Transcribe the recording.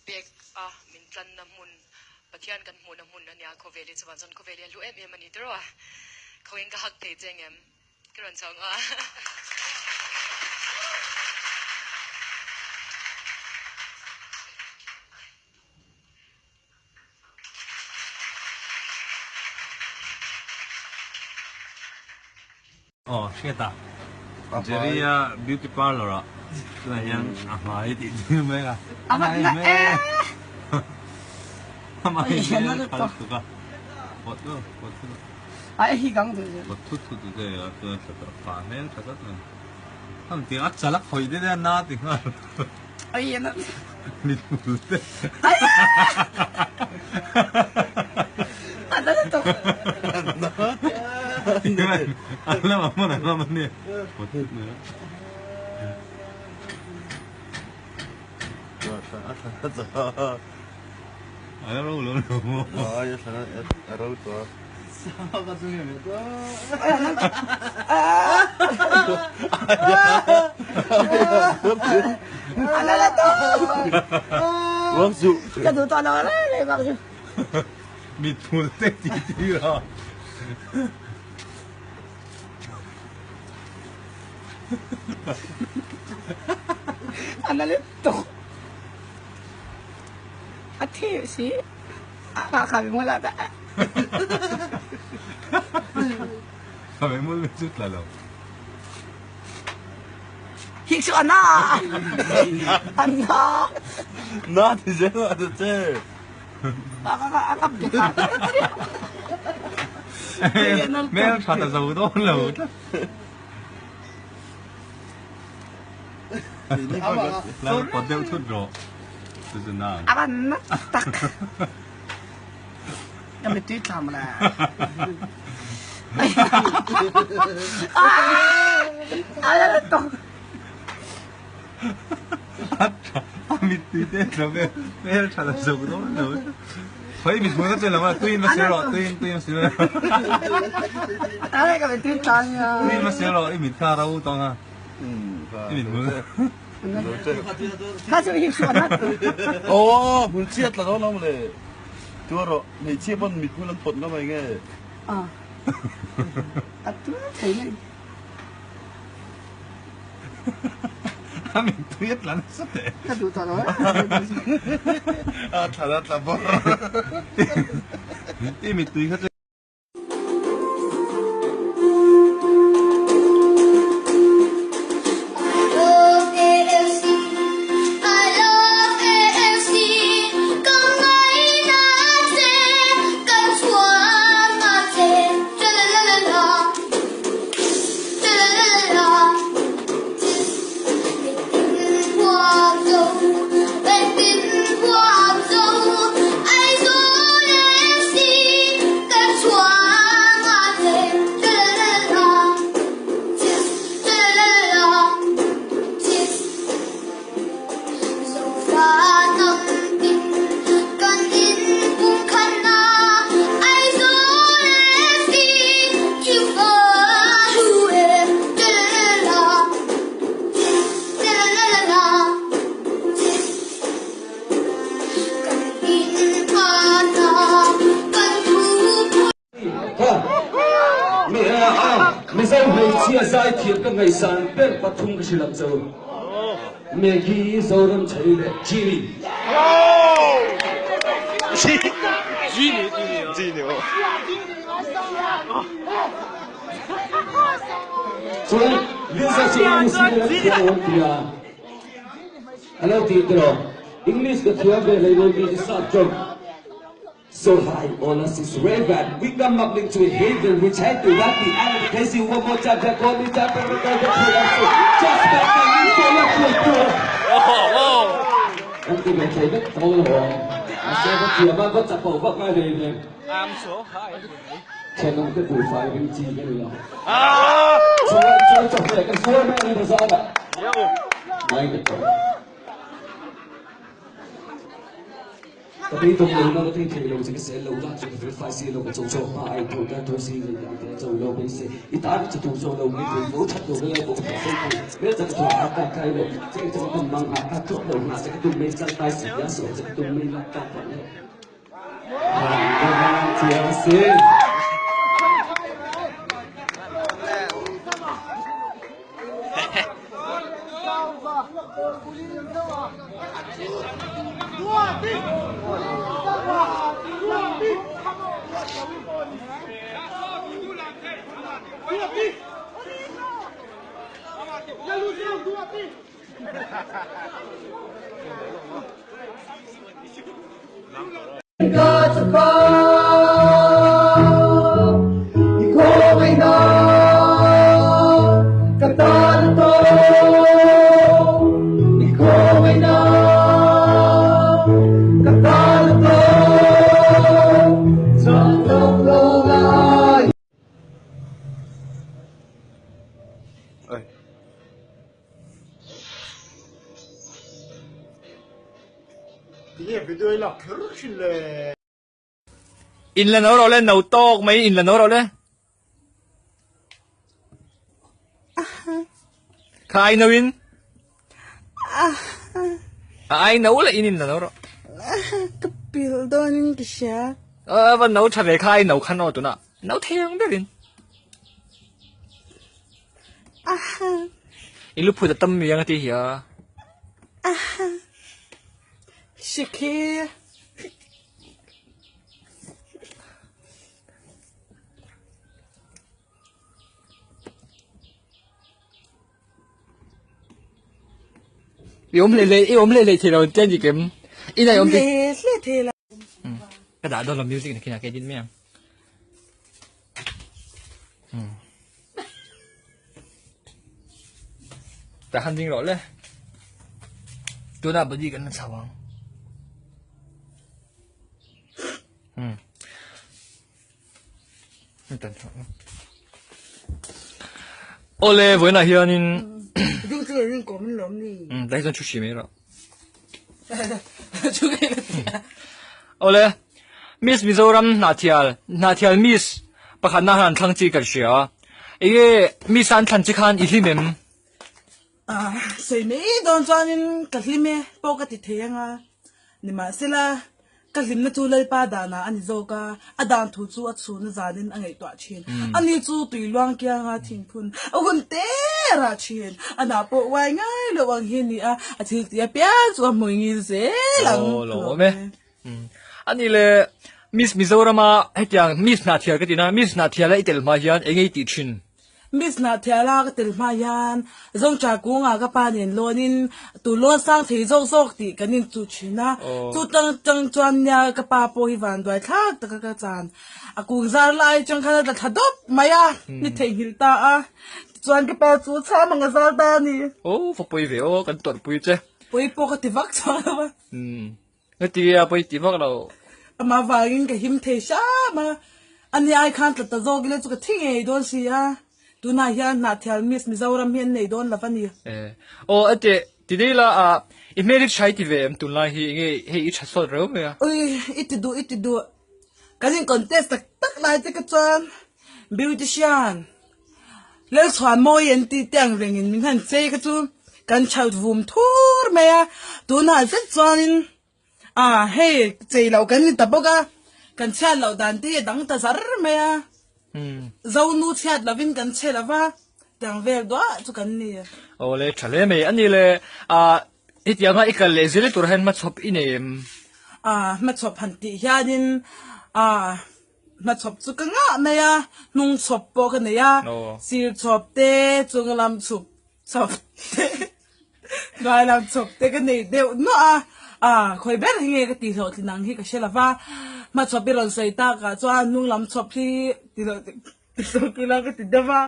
pek a min tlanna hmun Pathian kan hmuhna hmun a nia khawvel hi chuvang chuan khawvel hi a hlu em em a ni tiraw a khawiin ka hak thei che ngem ka rawn chhang a. Aw hriat a, Jerry a beauty parlour ah tunah hian a hmai tih tir mek a, a hmai hmel a hmai hmel tha lutuk a, pawt u pawt thut pawt thut thut te a chuan tha tawh fa hmel tha tlat mai heng tiang a chal a khawih te te a na ti nghal mit hmul te an lamah hmun an awm ania pawt thut mai a. A la ro lo lo maw? Mithmul te ti tir a. Khabe hmul chu tla lo. Hmel that a zo dawn lo tlat. Lal pawt deuh thut rawh. Chu chu nang. A mittui te tla vel hmel tha la zo dawn lo. Khawi mit hmul ka chen lo a tuiin va sil rawh tuiin tuiin va sil rawh. Tuiin va sil rawh i mit kha a ro tawng a i mit hmul. Aw hmul chhiat la dawn lo mawle. Tua rawh hmeichhia pawn mit hmul an pawt ngam ai nge. A mittui a tla nasa teh. A tla a tla bawr. I mittui kha chu. Mizo hmeichhia zaithiam ka ngaihsan ber pathum ka hrilh ang che u. Maggie, Zoramchhari leh Genie. Chuan Lisa chu English in a thiam awm tia a lo tih tiraw? English ka thiam ve hlei lo mi i sap chawp. So high all us is Raven We come up into a haven which had to rap the out of the crazy one more time that call me time for the just back and you fall up to An ti ve thei vek tho lo awm. Mahse ka thiam a, ka chapo vak ngai hlei nen. Thenawm te buhfai ring chi ka ni lo. Chuan chuan chawhmeh ka zuar mai a ni bazar ah. Mai ka tawh. Ka beidawng lo na ka thei thei lo che ka sel lo dah chu ka fel fai si lo ka cho chawk hma ai tho tar tho si ngei dan te a cho lo beisei i tan chu tu zawh lo nge thei fo that lo ka lo bawk ta fo thei hmel chak thua a ka kai lo che ka tum mang a ka tlawk lo hna che ka tum mei chang tai si ya so che ka tum mei lak ka phat le ka van thiam si. In la no rawh le, no tawk mai in la no rawh le. Kha ai no in. A ai no le in in la no rawh. Ka pil dawn in ka hria. A va no tha ve kha ai no kha no tuna. No thei ang berin. I lu phut a tam mi ang a ti hi a. Shikhi. I awm hlei hlei i awm hlei hlei thei lo an tia ni kem. Ina i awm hlei hlei thei lo. Ka dah dawn lo music na khin ah ka edit mai ang. Ta han ding rawh le. Tuna body kan la chho ang. Awle vawiinah hianin Ding chu ring kawm in lawm ni. Tlai chuan thu hri mai rawh. Awle Miss Mizoram Hnahthial Hnahthial Miss pakhatna khan an thlang chi ka hria. Enge Miss a an thlan chi khan i hlim em? Sawi mai dawn chuanin ka hlim e pawh ka ti thei anga nimahsela ka hlimna chu Lalpa danah a ni zawk a, a dan thu chu a chhun a zanin a ngaihtuah thin. Ani chu tui luang kianga thingphun a hun ter ah thin. A hnah pawh uai ngai loh ang hi a ni a, a thil tih apiang chu a hmui ngil zel ang. Aw lo awm e. Ani le Miss Mizorama hetiang Miss Hnahthial ka ti na, Miss Hnahthiala i tel hma hian enge i tih thin? Miss Hnahthiala ka tel hma hian Zawngṭah kungah ka pa nen lawnin tu lawn sang thei zawk zawk tih kan inchuh thin a. Chu tang tang chuan nia ka pa pawh hi vanduai thlak taka ka chan. A kung zar lai atang khan a tla thla dawp mai a, ni theihnghilh ta a. Tichuan ka pa chu chham ang a zal ta a ni. Aw, va pawi ve aw, kan tawrhpui che. Pawi pawh ka ti vak chuang lo a. Heti a pawi ti vak lo. Amah vangin ka him thei hram a, ani ai khan tla ta zawk ila chu ka thi ngei dawn si a, tunah hian Hnahthial Miss Mizoram hi an nei dawn lo a ni. E. Aw a teh, ti dei la a, i hmel hi tha i ti ve em tunlai hi enge hei i tha sawt reu mai a. Ui, i ti duh i ti duh, kan in contest tak tak lai te ka chuan beautician Lalchhuan mawi an tih te ang rengin min han chei kha chu kan chhoh vum thur mai a, tunah zet chuanin ah hei chei loh kan ni ta bawk a, kan chhiat loh dan te hi a dang ta zar mai a, Zonu chhiat lovin kan chhe lo va, tiang vel duah chu kan ni. Awle tha hle mai a ni le, ah hetianga i kal leh zel tur hian hmachhawp i nei em? Ah hmachhawp han tih hianin ah. Hmachhawp chu ka ngah mai a, hnung chhawp pawh ka nei a, sir chhawp te, chung lam chhuk chhawp te, hnuai lam chhawp te ka nei deuh nuah a, ah khawi ber hi nge ka tih hlawhtlin ang hi ka hre lo va, hmachhawp i rawn sawi takah chuan hnung lam chhawp hi ti hlawhtlin ila ka ti deuh a.